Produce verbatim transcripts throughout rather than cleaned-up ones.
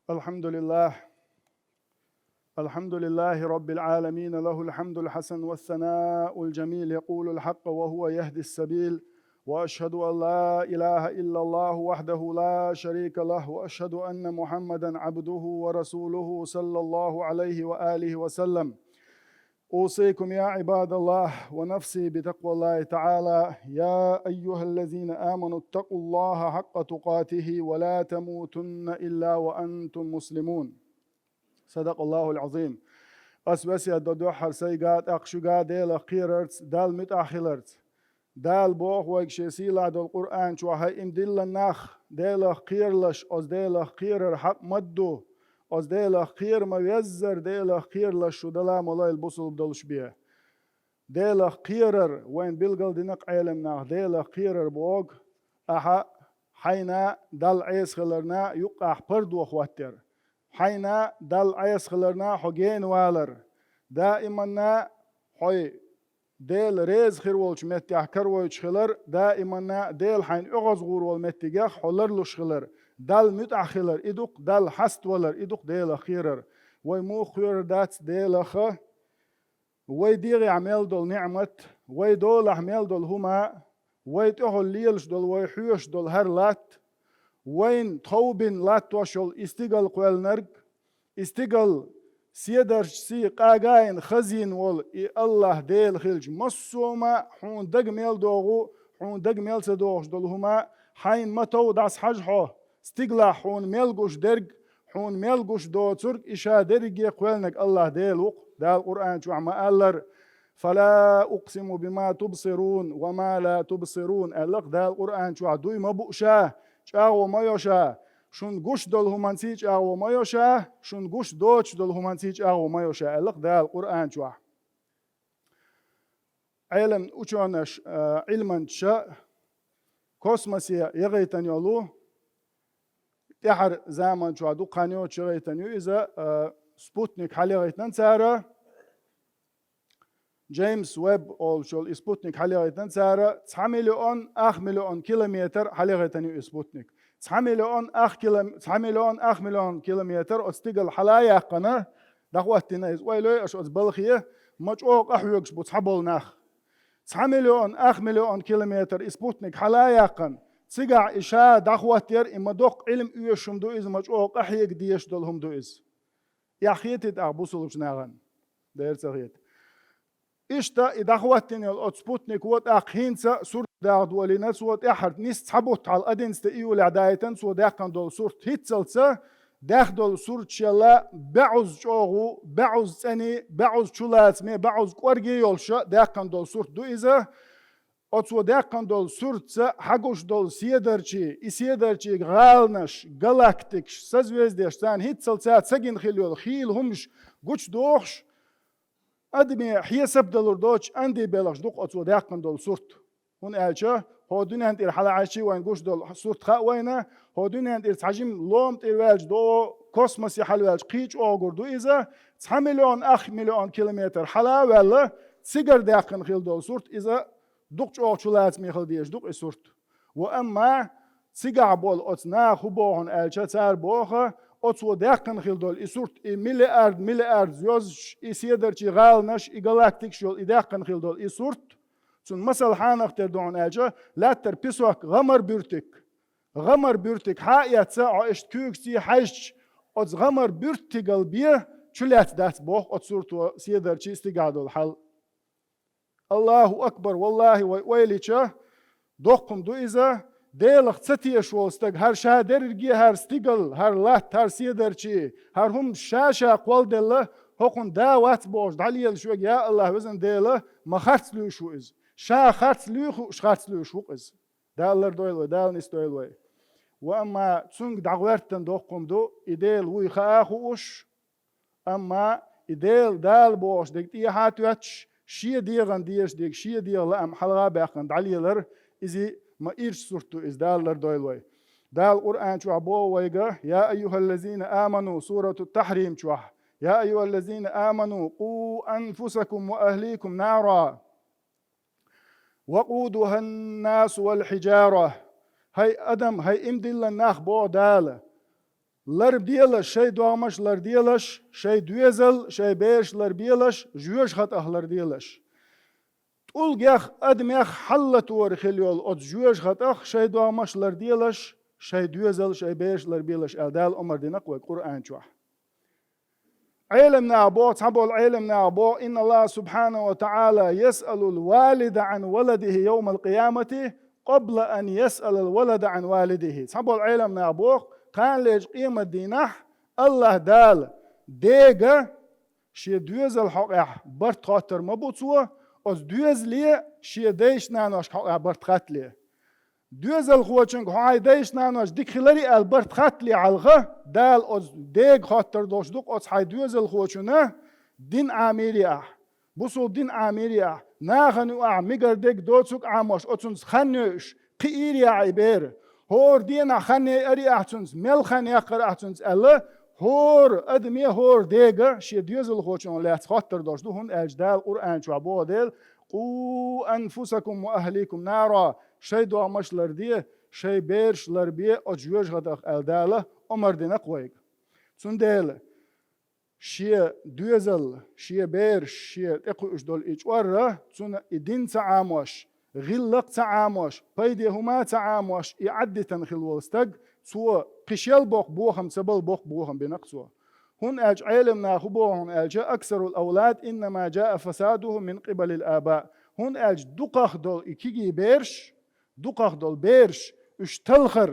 الحمد لله. الحمد لله رب العالمين، له الحمد الحسن والثناء الجميل، يقول الحق وهو يهدي السبيل، وأشهد أن لا إله إلا الله وحده لا شريك له، وأشهد أن محمدا عبده ورسوله صلى الله عليه وآله وسلم. أوصيكم يا عباد الله ونفسي بتقوى الله تعالى، يا أيها الذين آمنوا اتقوا الله حق تقاته ولا تموتن إلا وأنتم مسلمون. صدق الله العظيم. Ас весет до дуьххьара сайга, тӀаккха шуьга Делах кхерарца, Далла муьтӀахь хиларца. Дала боху вайга Шен сийлахь долу Къуръан чохь: «ХӀай, им диллина нах, Делах кхералаш, оцу Делах кхерар хьакъ ма ду, оцу Делах кхера ма веззара, Делах кхералаш шу дала ма лойла, бусулба долуш бен». Делах кхерар, вайна билгал дина-кх Ӏелам наха, Делах кхерар боху, ахьа хьайна Далла Ӏеса хиларна юккъахь пардо хӀоттар, хьайна Далла Ӏеса хиларна хьо гена валар, даиманна хьо Дела реза хир волчу меттехь каравойтуш хилар, даиманна Дела хьайна оьгӀазгӀур волу меттигех хьо ларлуш хилар, Далла муьтӀахь хилар, и ду-кх Далла хьаставалар, и ду-кх Делах кхерар. Вай муха кхоьрур дац Делах? Вай дегӀехь мел долу неӀмат, вай долахь мел долу хӀума, вай тӀехула лелаш долу, вай хьоьшуш долу хӀара латта, вайна тхов бина латтош йолу и стигал кхоьллинарг, и стигал седарчий къагаийна, хазийна волу и АллахӀ Дела хилча, массо а хӀума хьуна дага мел догӀу, хьуна дага мел ца догӀуш долу хӀума хьайна ма тов, дӀасахьажа хьо, стигалахь хьуна мел гуш дерг, хьуна мел гуш доцург, и ша дерриге кхоьллинарг АллахӀ Дела ву-кх. Дала Къуръан чохь ма-аллара: «Фала укъсиму бима тубсирун ва ма ла тубсирун», аьлла-кх Дала Къуръан чохь. Дуй ма буу ша, чӀагӀо ма йо ша, шуна гуш долу хӀуманций чӀагӀо ма йо ша, шуна гуш доцуш долу хӀуманций чӀагӀо ма йо ша, аьлла-кх Дала Къуръан чохь. Ӏелам учёнаша, а, Ӏилманчаша космосе яхийтина йолу, тӀаьхьара заман чохь дукха хан йоцуш яхийтина ю иза, а, спутник хьалаяхийтина цара. Джеймс Уэбб олучу и спутник хьалаяхийтина цара, цхьа миллион ах миллион километр хьалаяхийтина ю и спутник. Цхьа миллион ах кило-, цхьа миллион ах миллион километр оцу стигала хьала а яьккхина, дӀахӀоттийна иза. Ойла йой аша оцу балхе, ма чӀогӀа къахьоьгуш бу цхьаболу нах. Цхьа миллион ах миллион километр и спутник хьала а яьккхина, цигахь и ша дӀахӀоттаяр, и ма доккха Ӏилма оьшуш хӀума ду иза, ма чӀогӀа къахьега дезаш долу хӀума ду иза. Эхь хетий тӀаккха бусулбачу нахана? Дера ца хета. Иштта и дӀахӀоттийна йолу оцу спутнико тӀаккха хӀинца сурт даха долийна, цо тӀаьххьара нийсса цхьа бутт хьалха, одиннадцатое июлехь даийтина цо даьккхина долу сурт. ХӀинццалц даьхна долу сурташел баьӀуза чӀогӀа, баьӀуза цӀена, баьӀуза чулацаме, баьӀуза кӀорге йолуш даьккхина долу сурт ду иза. Оцо даьккхина долу суртаца хьагуш долу седарчий, и седарчийн гӀаланаш, галактикаш, созвездеш, царна хӀинццалц ца гина хилла йолу хийла хӀуманаш гучудохуш, адаме хьесап далур доцуш, анди белхаш ду-кх оцо даьккхина долу сурт. ХӀунда аьлча хӀокху дуьненна тӀера хьалаьӀчий вайна гуш долу сурт хаьа вайна, хӀокху дуьненна тӀера цхьа жима лома тӀера ваьлча догӀу, космосе хьалаваьлча кхин а чӀогӀа гур ду иза, цхьа миллион ах миллион километр хьала а ваьлла, цигара даьккхина хилла долу сурт иза дукха чӀогӀа чулацаме хила дезаш ду-кх и сурт. Ва амма цигахь болу оцу наха хӀун боху аьлча, цара боху, оцо даьккхина хилла долу и сурт, и миллиард, миллиард звёздаш, и седарчийн гӀаланаш, и галактикаш йолу и даьккхина хилла долу и сурт, цуьнан масал хьанах тера ду аьлча, лаьттара песок, гӀамар буьртиг. ГӀамар буьртиг хьа а эцна, хьо иштта куьйгашций хьаьжча, оцу гӀамар буьртигал бен чулаьцна дац боху оцу сурто седарчийн стигахь долу хьал. Аллаху акбар! Валлахи, вай ойла йича, доккха хӀума ду иза, Делах ца тешаш волу стаг, хӀара ша дерриге, хӀара стигал, хӀара латта, хӀара седарчий, хӀара хӀума ша-ша кхолладелла, хӀокхунна да вац бохуш дӀалелаш верг, я Аллах, везан Дела, ма харц луьйш ву иза. Ша харц луьйш, харц луьйш ву-кх иза. Дала лардойла вай, Дала нисдойла вай. Ва амма цуьнга дӀагӀоьртина доккха хӀума ду, и Дела вуй хаа хууш, амма и Дела, Дала бохуш дерг тӀехьа а тоьттуш, Шен дегӀан дезаш дерг, Шен дегӀан лаам хьалха а баьккхина дӀалелар, иза ма ирча сурт ду иза, Дала лардойла вай. Дала Къуръан чохь боху вайга: «Я айюхаллазина аману», сурату Тахьрим чохь: «Я айюхаллазина аману, къу анфусакум ва ахликум нара». «Вакъудуханнасу вал хьиджара». ХӀай адам, хӀай имдиллан нах, боху Дала, ларделаш, шайн догӀмаш ларделаш, шайн доьзал, шайн бераш ларбелаш, жоьжахатех ларделаш. ТӀулгех, адамех хьалатор хила йолу оцу жоьжахатех шайн догӀмаш ларделаш, шайн доьзал, шайн бераш ларбелаш аьлла Дала омар дина-кх вайга Къуръан чохь. Ӏеламнаха боху, цхьаболу Ӏеламнаха боху: «Инна Аллаха субхьанаху ва таӀала ясъалул валида Ӏан валадихи йовмал къиямати къабла ан ясъалал валада Ӏан валидихи». Цхьаболу Ӏеламнаха боху, кханалерчу къематдийнахь Аллаха Дала дега шен доьзал хьокъехь барт хоттур ма бу цо, оцу доьзале шен дайшна-наношка хьокъехь барт хаттале. Доьзалхочуьнга хьо хьайн дайшна-нанош дика хиларе аьлла барт хаттале хьалха, Дала оцу дега хоттур долуш ду-кх оцу хьайн доьзалхочунна дин Ӏамийре ахь, бусул дин Ӏамийре ахь, нахана юкъахь мегар дерг доцург Ӏамош оцунца хан йойуш, кхиийре ахь и бер. ХӀора денахь хан яйаре ахь цунца, мел хан яккхара ахь цунца аьлла, хӀора адаме, хӀора дега шен доьзалхочунах лаьцна хоттур долуш ду, хӀунда аьлча Дала Къуръан чохь боху дела: «Къу анфусакум ва ахликум наро», шайн догӀмаш ларде, шайн бераш ларбе оцу жоьжахатех аьлла Дала омар дина-кх вайга. Цундела шен доьзал, шен бераш, шен тӀекхуьуш долу и чкъор, цунна и дин ца Ӏамош, гӀиллакх ца Ӏамош, пайде хӀума ца Ӏамош, и Ӏаддитина хилла волу стаг, цо кхин шел боккха бохам ца бала боккха бохам бина-кх цо. ХӀунда аьлча Ӏеламнаха хӀун боху хьуна аьлча: «Аксарул авлад иннама джаа фасадуху мин къибалил аба». ХӀунда аьлча дукхах долу и кегий бераш, дукхах долу бераш, уьш талхар,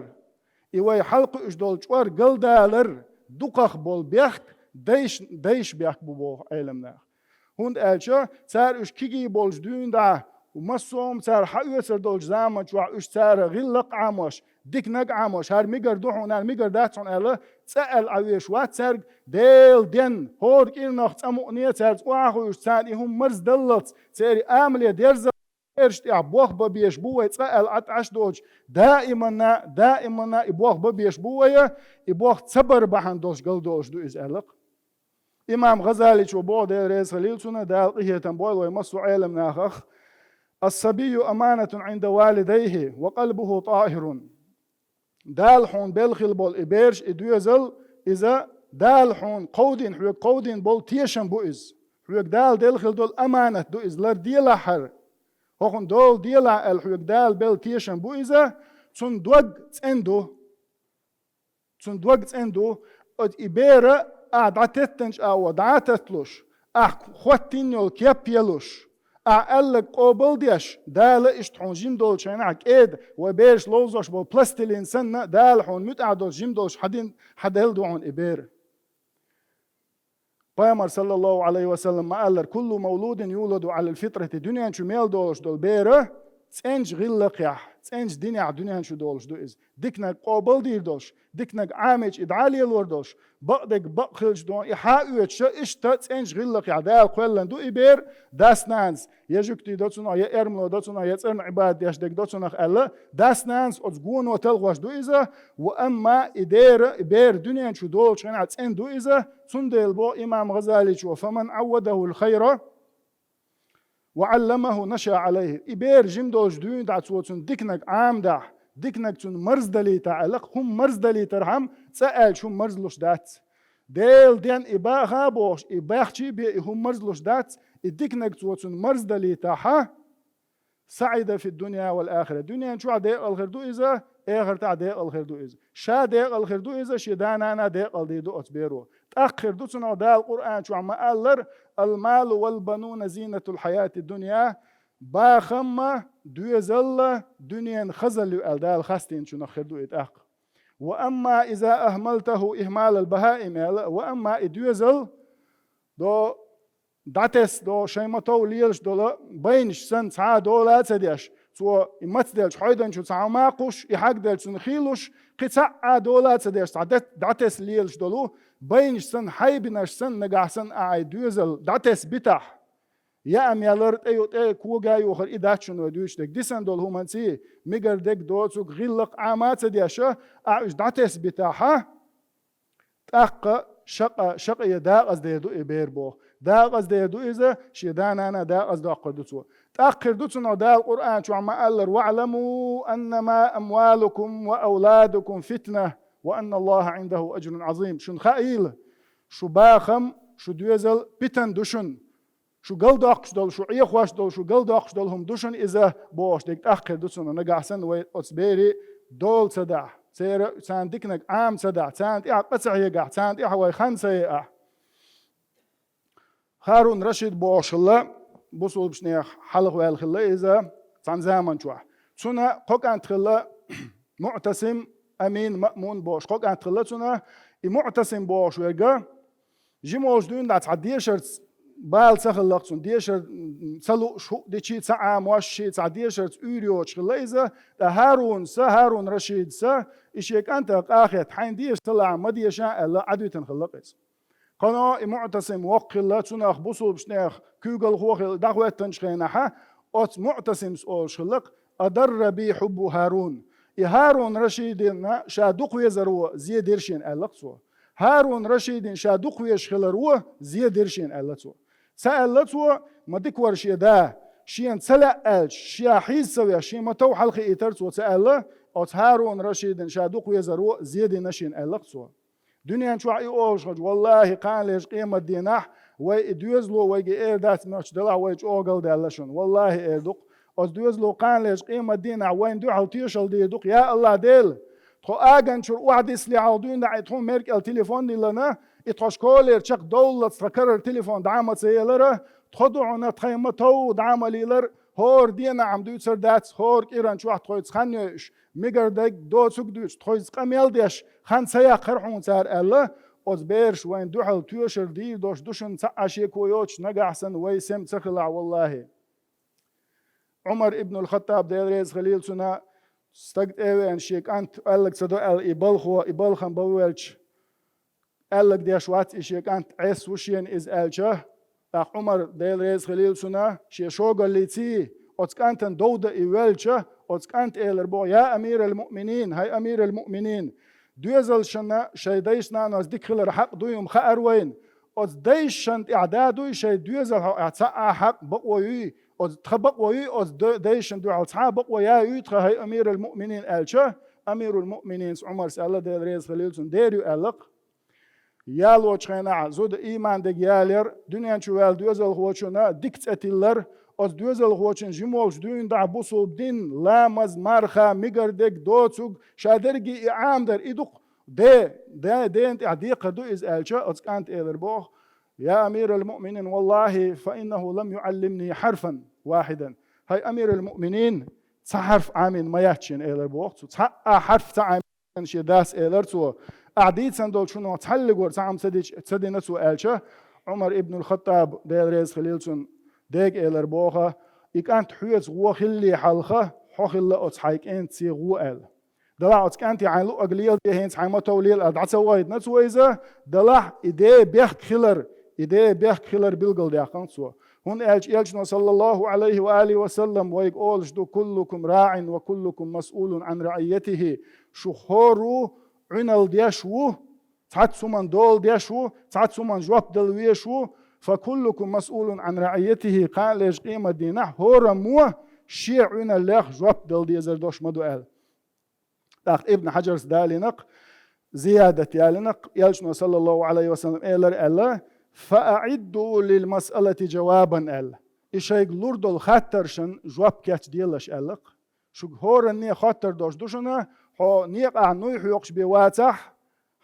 и вай хьалакхуьуш долу чкъор галдалар, дукхах болу бехк дайш, дайша бехк бу боху Ӏеламнаха. ХӀунда аьлча цара уьш кегий болчу дуьйна дӀа, массо а хӀума цара хьаоьцур долчу заман чохь уьш цара гӀиллакх Ӏамош, диканиг Ӏамош, хӀара мегар ду хьуна аьлла, мегар дац хьуна аьлла, цкъа аьлла Ӏан веш вац цаьрга, Делан денна, хӀора кӀирнах цкъа мукъане а цаьрца охьахуьйсуш, царна и хӀума марздаллалц, церан амале дерза бераш тӀехь бох бан безаш бу вай, цкъа аьлла Ӏад Ӏаш доцуш, даиманна, даиманна и бох бан безаш бу вай, и бох ца бар бахьана долуш галдолуш ду иза аьлла-кх. Имам ГӀазаличо боху, Дела реза хилийла цунна, Дала къинхетам бойла вай массо а Ӏеламнахах: «Ас-сабийю аманатун Ӏинда валидайхи ва къалбуху тӀахирун». Дала хьуна белла хила болу и бераш, и доьзал, иза Дала хьуна кховдийна, хьоьга кховдийна болу тешам бу иза. Хьоьга Дала делла хила долу аманат ду иза, ларделахь хӀара. ХӀокхунна дола делахь аьлла, хьоьга Дала белла тешам бу иза, цунна дог цӀена ду. Цунна дог цӀена ду. Оцу и бер ахь дӀатеттанчу агӀор дӀа а татталуш, ахь хӀоттийна йолу кеп а елуш, ахь аьлларг къобал а деш, Дала иштта хьуна жима долчу хенахь кӀеда вай бераш ловзош болу пластилин санна, Дала хьуна муьтӀахь долуш жима долуш хьан дин, хьан делла ду хьуна и бер. Пайхамар, саллаллаху Ӏалайхи ва саллам, ма-аллара: «Куллу мавлудин юладу Ӏалал фитрати». Дуьнен чу мел долуш долу бер цӀеначу гӀиллакхехь, цӀеначу динехь дуьнен чу долуш ду иза. Диканиг къобал дийр долуш, диканиг Ӏамийча и дӀа а лелор долуш, бакъдерг бакъ хилча дуьйна и хьа а оьцуш, иштта цӀеначу гӀиллакхехь Дала кхоьллина ду и бер, дас-нанас я жуьгтий до цунах, я эрмало до цунах, я цӀарна Ӏибадат деш дерг до цунах аьлла, дас-нанас оцу гоно талхош ду иза, ва амма и дера, и бер дуьнен чу долучу хенахь цӀена ду иза, цундела боху имам ГӀазаличо: «Фаман Ӏаввадахул хайра ва Ӏалламаху наша Ӏалайхи». И бер жима долчу дуьйна дӀа цо цунна диканиг Ӏамадахь, диканиг цунна марздалийтахь аьлла-кх, хӀума марздалийтархьама цкъа аьлча хӀума марзлуш дац. Делан денна и баха а бохуш, и баьхча а бен и хӀума марзлуш дац, и диканиг цо цунна марздалийтахьа, «саӀида фид-дунья вал-ахира». Дуьнен чохь декъал хир ду иза, эхартахь декъал хир ду иза. Ша декъал хир ду иза, шен да-нана декъал дийр ду оцу беро. ТӀаккха хир ду цунах Дала Къуръан чохь ма-аллара: «Ал-малу вал-бануна зинатул хьаятид-дунья». Бахамма, доьзалла дуьненан хазалла ю аьлла Дала хастийначунах хир ду и тӀаккха. «Ва амма иза ахмалтаху ихмалал бахаим», аьлла, ва амма и доьзал до дӀатесна, до шайн ма-тов лелаш долу байнаш санна цхьа а дола а ца деш, цо и мацделча хьойдан чу цхьа хӀума а кхуссуш, и хьагделча цунна хи а луш, кхин цхьа а дола а ца деш, цхьа де-, дӀатесна лелаш долу байнаш санна, хьайбинаш санна, нагахь санна ахьа и доьзал дӀатесна битахь, яа-м ялар, тӀе ю-, тӀе кога а йохар, и дац шуна вай дуьйцуш дерг. Дисина долу хӀуманций, мегар дерг доцург, гӀиллакх Ӏама а ца деш, ахьа уьш дӀатесна битахьа, тӀаккха шакъа, шакъе дакъаза дер ду и бер боху. Дакъаза дер ду иза, шен да-нана дакъаза доккхур ду цо. ТӀаккха хир ду цунах Дала Къуръан чохь ма-аллара: «ВаӀламу аннама амвалукум ва авладукум фитна». «Ва анна Аллаха индаху аджрун азим». Шуна хаийла, шу бахам, шу доьзал питана ду шуна. Шу галдоккхуш долу, шу Ӏехош долу, шу галдоккхуш долу хӀума ду шуна иза, бохуш дерг тӀаккха хир ду цунна, нагахь санна вай оцу берийн дола ца дахь, церан, царна диканиг Ӏама ца дахь, царна тӀехь къа ца хьегахь, царна тӀехь вай хан ца яахь. Харун Рашид бохуш хилла, бусулбашнех хьалха ваьлла хилла иза цхьана заман чохь. Цуьнан кхо кӀант хилла, МуӀтасим, Амин, Маъмун бохуш кхо кӀант хилла цуьнан. И МуӀтасим бохуш верг, жима волчу дуьйна дӀа цхьа дешарца бала ца хилла-кх цуьнан, дешар ца лууш хӀуъа дичи, ца Ӏамош ши, цхьа дешарца уьйр йоцуш хилла иза, ткъа Харунца, Харун Рашидца, и шен кӀантах къахетта, хьайна деша ца лаахь, ма деша аьлла, Ӏадвитина хилла-кх иза. Кхано и МуӀтасим воккха хилла, цунах бусулбашнех куьйгалхо хилла, дӀахӀоьттинчу хенахьа, оцу МуӀтасимс олуш хилла-кх: «Адарра би хьуббу Харун». И Харун Рашидина ша дукха везаро зе дира шена, аьлла-кх цо. Харун Рашидина ша дукха везаш хиларо зе дира шена, аьлла цо. Ца аьлла цо, ма дика вара шен да, шена ца лаьа аьлча, ша хьийза ца веш, шен ма-тов хьалахиийтара цо, ца аьлла, оцу Харун Рашидина ша дукха везаро зе дина шена, аьлла-кх цо. Дуьнен чохь и олуш хилча, валлахӀи, кханалерчу къематдийнахь вай и доьзало вайга эр дац моьттуш, делахь вай чӀогӀа галдаьлла шуна. ВаллахӀи, эр ду-кх. Оцу доьзало кханалерчу къематдийнахь вайна дуьхьал тоьшалла дийр ду-кх: «Я АллахӀ Дела, тхо аганчуьра охьадисале хьалха дуьйна дӀа и тхуна мер кӀел телефон диллина, и тхо школера чекхдовллалц тхан карара телефон дӀа а ма ца елара, тхо ду хьуна тхайн ма-тов дӀа а ма лийлара, хӀора денахь-м дуьйцур дац, хӀора кӀиран чохь тхоьца хан йойуш, мегар дерг доцург а дуьйцуш, тхоьца къамел деш, хан ца яккхара хьуна цара», аьлла, оцу бераша вайна дуьхьал тоьшалла дийр долуш ду шуна, цхьа а шеко йоцуш, нагахь санна вай сема ца хилахь, валлахӀи. Ӏумар ибн аль-Хаттаб, Дела реза хилийла цунна, стаг тӀе а веана, шен кӀант аьлларг ца до аьлла, и балхо, и балхана бан воьлча, аьлларг деш вац и шен кӀант, Ӏеса ву шена иза аьлча, тӀаккха Ӏумар, Дела реза хилийла цунна, шен шогаллийций, оцу кӀантана дов дан и воьлча, оцу кӀанта элира боху: «Я амирал-муъминин, хӀай амирал-муъминин, доьзалшна шайн дайшна-наношна дика хилар хьакъ дуй, хӀума хаьара вайна. Оцу дайшна тӀехь да дуй шайн доьзалхо, ахь цхьа а хьакъ, бакъо юй, оцу тхан бакъо юй, оцу д-, дайшна дуьхьал цхьа а бакъо я юй тхан, хӀай амирал-муъминин», аьлча, амирул-муъмининца Ӏумарс аьлла, Дела реза хилийла цунна, дер ю аьлла-кх. Ялочу хенахь зуда ийман дерг ялар, дуьнен чу ваьлла доьзалхочунна дика цӀе тиллар, оцу доьзалхочун жима волчу дуьйна дӀа бусулба дин, ламаз, марха, мегар дерг, доцург, ша дерриге и Ӏамадар, и ду-кх де, де, дена тӀехь декхар ду иза аьлча, оцу кӀанта элира боху: «Я амирал-муъминин, валлахӀи, фа иннаху лам юӀаллимни хьарфан вахьидан». ХӀай амирал-муъминин, цхьа хьарф Ӏамийна ма яц шена, элира боху цо. Цхьа а хьарф ца Ӏамийна шен дас, элира цо. Ахь дийцина долчу хӀуманах цхьаллиг вара цхьа хӀума ца дича, ца дина цо аьлча, Ӏумар ибн аль-Хаттаб, Дела реза хилийла цунна, дега элира боху: «И кӀант хьоьца вон хиллале хьалха, хьо хилла оцу хьайн кӀентаца вон», аьлла. Делахь оцу кӀанте хьайн луъург леладе, хӀинца хьайн ма-тов лела аьлла, дӀа ца вахийтина цо иза, делахь и ден бехк хилар, и ден бехк хилар билгалдаьккхина цо. ХӀунда аьлча Элчано, саллаллаху Ӏалайхи ва алихи ва саллам, вайга олуш ду: «Куллукум раӀин ва куллукум масъулун Ӏан раӀийятихи». Шу хӀора ву Ӏуьнал деш ву, цхьацца хӀуманна дола деш ву, цхьацца хӀуманна жоп дала везаш ву, «фа куллукум масъулун Ӏан раӀийятихи», кханалерчу къематдийнахь хӀораммо шен Ӏуьналлех жоп дала дезар долуш ма ду аьлла. ТӀаккха Ибн Хьаджарс далийнакх, зиядат ялийнакх, Элчано, саллаллаху Ӏалайхи ва саллам, элира аьлла: «Фа аӀидду лил масъалати жавабан», аьлла. И шайга лур долу хаттаршна жоп кечделаш аьлла-кх. Шуьга хӀоранне хоттар долуш ду шуна, хьо некъахь нуй хьоькхуш бен вацахь,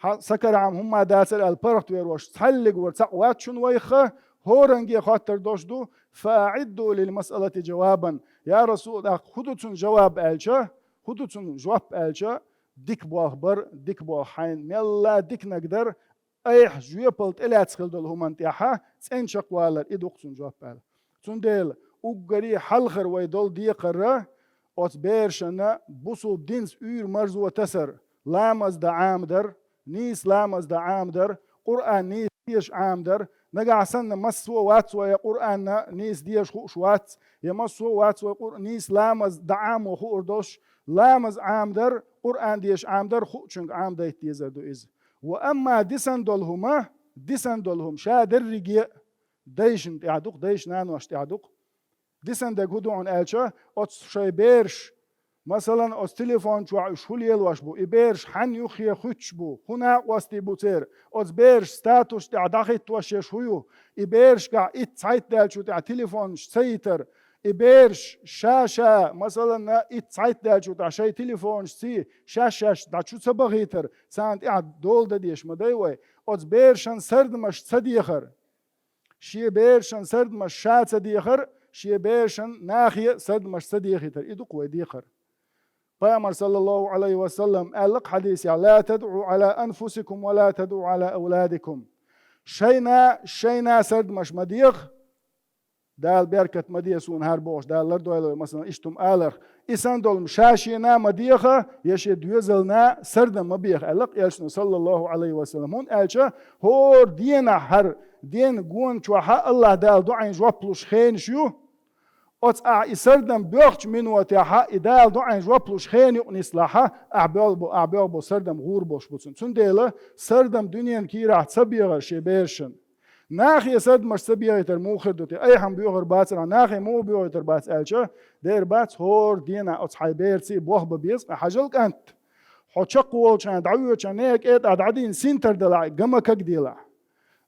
хьан сакарахьама хӀумма дацара аьлла паргӀатвер волуш цхьаллиг вара цхьаъ вац шуна вайха, хӀоранге хоттар долуш ду: «Фа аӀидду лил масъалати жавабан». Я Расул, тӀаккха хӀун ду цунна жаваб аьлча, хӀун ду цунна жоп аьлча, дика болх бар, дика болх хьайна мелла диканиг дар, айхьа жоьпалла тӀелаьцна хила долу хӀуманна тӀехьа цӀена чекхвалар, и ду-кх цунна жоп аьлла. Цундела уггаре хьалхара вай долу декхар оцу берашна бусулба динца уьйр-марзо тасар, ламаз дан Ӏамадар, нийса ламаз дан Ӏамадар, Къуръан нийса деша Ӏамадар, нагахь санна массо а вац вай Къуръанна нийса деша хууш вац, я массо а вац вай Къур-, нийса ламаз дан Ӏамо хуур долуш, ламаз Ӏамадар, Къуръан деша Ӏамадар хуучуьнга Ӏамадайта дезар ду иза. Ва амма дисан долу хӀума, дисан долу хӀума ша дерриге а дайшна тӀехь ду-кх, дайшна-наношна тӀехь ду-кх. Дисан дерг хӀун ду хьуна аьлча, оцу шайн бераш Масалан, оцу телефон чохь уьш хӀун лелош бу, и бераш хьанна юххе хуьттуш бу, хӀун накъостий бу церан, оцу бераш статус тӀехь дӀахӀиттош ерш хӀун ю, и берашкахь итт цхьайтта даьллачу тӀехь телефонаш ца йитар, и бераш ша-ша, масалан, итт цхьайтта даьллачу тӀехь шайн телефонашций шаьш-шаьш дӀа чу ца бахийтар, царна тӀехь дола дан дезаш ма дай вай, оцу берашан сардамаш ца дехар. Шен берашан сардамаш ша ца дехар, шен берашан нахе сардамаш ца дехийтар. И ду-кх вай декхар. Пайхамар, саллаллаху Ӏалайхи ва саллам, аьлла-кх хьадисехь: «لا تدعوا على أنفسكم ولا تدعوا على أولادكم». Шайна, шайна сардамаш ма деха, Дала беркат ма де суна хӀара бохуш, Дала лардойла вай, масалан, иштта хӀума аларх. И санна долу ша шена ма деха, я шен доьзална сардам ма беха, аьлла-кх элчано, саллаллаху Ӏалайхи ва саллам. ХӀунда аьлча хӀора денахь хӀара ден гона чохь Аллах Дала дуӀайн жоп луш хенаш ю. Оцу ахь и сардам боьхначу минотехь и Дала дуӀайн жоп луш хена юкъа нислахь, ахь боьлху бо, ахь боьлху бо сардам гӀур болуш бу цунна. Цундела сардам дуьненан кийрахь ца бегӀар шен берашна. Нахе сардамаш ца бегӀийтар муха хир ду те? Айхьа-м боьхур бацара, нахе муха боьхуьйтур бац аьлча, дера бац, хӀора денахь оцу хьайн берций болх бан беза, хьажал, кӀант. Хьо чекхволчхьана, дӀавоьдучхьана, некъа кӀетӀахь дӀадийна синтар далахь, ган ма кагделахь.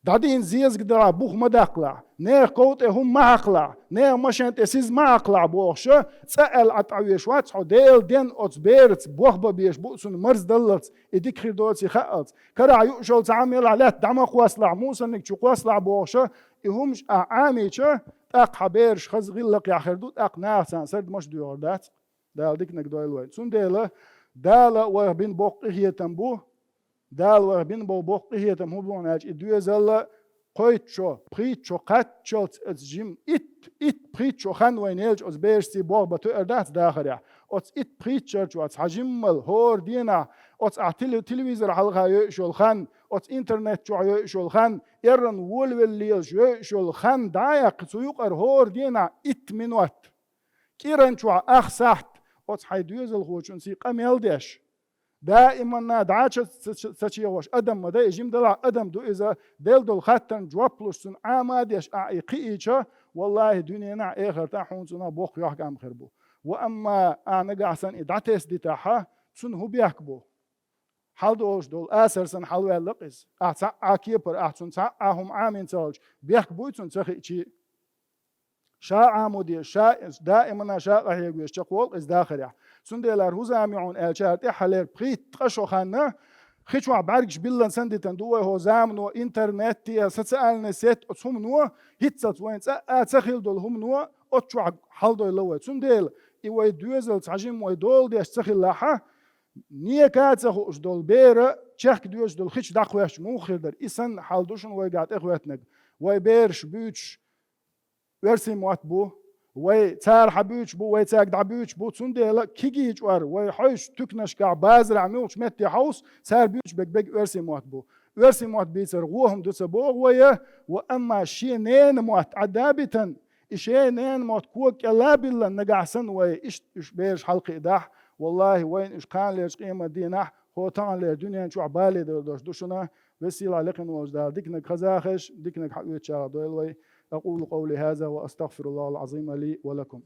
ДӀадийна зезаг далахь, бух ма даккхалахь, нехан ков тӀе хӀума ма хьакхалахь, нехан машен тӀе сиз ма хьакхалахь бохуша, цкъа аьлла Ӏад Ӏа веш вац хьо, Делан денна оцу бераца болх бан безаш бу цунна марздаллалц, и дика хир доций хаалц. Карахь юуш йолу цхьа хӀума елахь, лаьтта дӀа ма кхоссалахь, мусарниг чу кхоссалахь бохуша, и хӀумаш ахь Ӏамийча, тӀаккха хьан бераш хаза гӀиллакхехь хир ду, тӀаккха наха царна сардамаш а доьхур дац. Дала диканиг дойла вайн. Цундела Дала вайх бина боккха къинхетам бу, Дала вайх бина бо-, боккха къинхетам хӀун бу аьлча, и доьзал а кхойтта шо, пхийтта шо кхаччалц оцу жима итт, итт пхийтта шо хан вайна елча, оцу берашций болх бан тоьар дац дахарехь. Оцу итт пхийтта шар чохь цхьа жиммал хӀора денахь, оцу ахь теле-, телевизор хьалха йойуш йолу хан, оцу интернет чохь йойуш йолу хан, эрна волавелла лелаш йойуш йолу хан дӀа а яьккхи, цу юкъара хӀора денахь итт минот, кӀиран чохь ах сахьт оцу хьайн доьзалхочунций къамел деш, даиманна дӀа а ца, ца, ца, ца чегӀош адам ма дай, жима далахь адам ду иза, делла долу хаттарна жоп луш, цунна Ӏама а деш, ахь и кхиийча, валлахӀи, дуьненахь а, эхартахь а хьуна цунах боккха йохкам хир бу. Ва амма ахь нагахь санна и дӀатесна дитахьа, цунна хӀун бехк бу? Хьаладолуш долу асар санна хьалаваьлла-кх иза. Ахь цхьаъ а кепара, ахь цунна цхьаъ а хӀума Ӏамийна ца хилча, бехк буй цунна ца хиъчий? Ша Ӏамо деза, ша, даимана ша къахьега веза чекхволу иза дахарехь. Цундела хӀара хӀу зама ю хьуна аьлча, хӀара тӀаьххьалера пхийтта ткъа шо ханна, хи чохь бӀаьргаш биллина санна дитина ду вай хӀо замано, интернет а, социальный сеть, оцу хӀумано, хӀинццалц вайна цкъа а ца хилла долу хӀумано, оцу чохь хьаладойла вай. Цундела и вай доьзал цхьа жимма вай дола деш ца хиллахьа, нека а ца хууш долу бера чехка доьжуш долу хи чу дӀакхоьссича муха хир дара? И санна хьал ду шуна вайгахь тӀехӀоьттинарг. Вай бераш буьйцуш оьрсийн мотт бу, вай цара хьан буьйцуш бу, вай цаьрга дӀабуьйцуш бу, цундела кегий чкъор вай хьовсучу туьканашкахь, базарахь, муьлххачу метте хьовса, цара буьйцуш берг-берг оьрсийн мотт бу. Оьрсийн мотт бийцар гӀо хӀума ду ца боху вай, ва амма шен ненан мотт Ӏадда а битина, и шен ненан мотт кога кӀелла а биллина, нагахь санна вай иштта уьш бераш хьалакхиадахь, валлахӀи, вайна уьш кханалерчу къематдийнахь, хӀо таханлера дуьнен чохь бале дер долуш ду шуна, веза-сийлахь лекха волчу Дала диканиг хазахеш, диканиг хьаоьцучарах дойла вай. أقول قولي هذا وأستغفر الله العظيم لي ولكم.